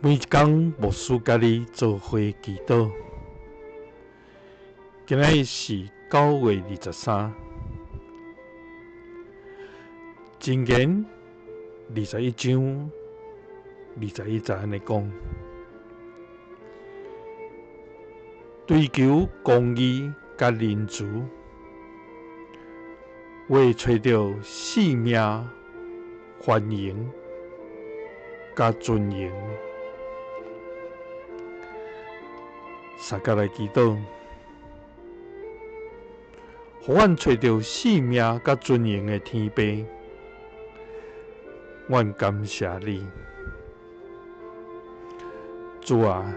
每一工牧師佮你做伙祈禱。今仔日是9月23，箴言21章21節按呢講：追求公義佮仁慈，會揣著性命、繁榮佮尊榮。相佮來祈禱，予阮揣著性命佮尊榮的天父，阮感謝你，主啊，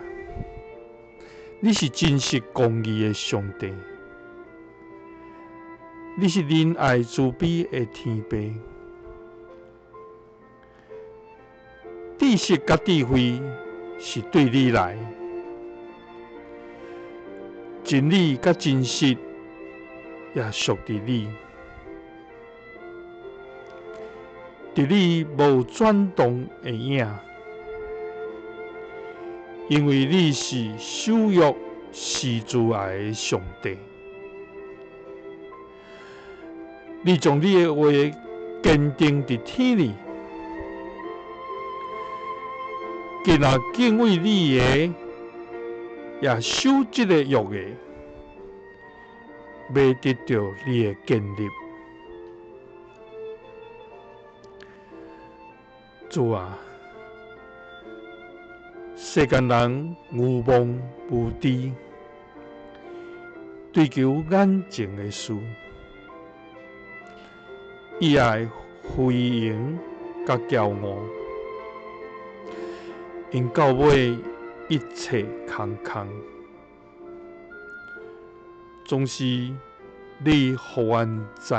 你是真實公義的上帝，你是仁愛慈悲的天父，知識佮智慧是對你來。真理佮真實也屬佇你，佇你無轉動的影，因為你是守約施慈愛的上帝。你將你的話堅定佇天裡，囝仔敬畏你的，也守這个約的，欲得著你的建立。主啊，世間人愚妄無知，追求眼前的事，伊愛虛榮佮驕傲，𪜶到尾一切空空，總是你予阮知。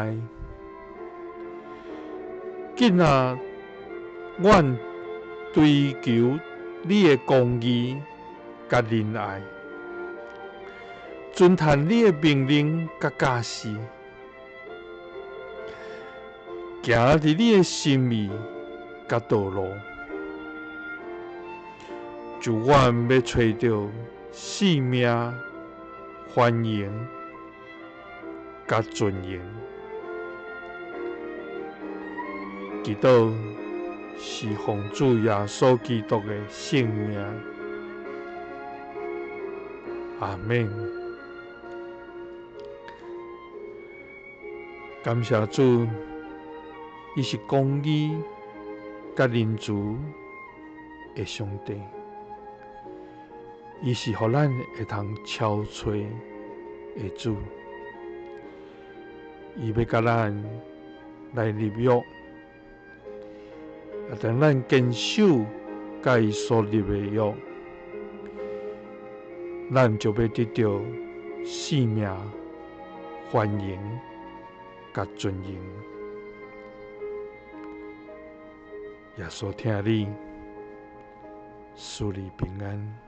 囝仔，阮追求你的公義佮仁愛，遵行你的命令佮教示，行佇你的心意佮道路。就阮欲揣著性命、繁榮佮尊榮，祈禱是奉主耶穌基督的聖名，阿們。感謝主，伊是公義佮仁慈的上帝，伊是予咱會通超揣的主，伊欲佮咱來立約，啊，當咱堅守佮伊所立的約，咱就欲得著性命、繁榮佮尊榮。耶穌疼你，賜你平安。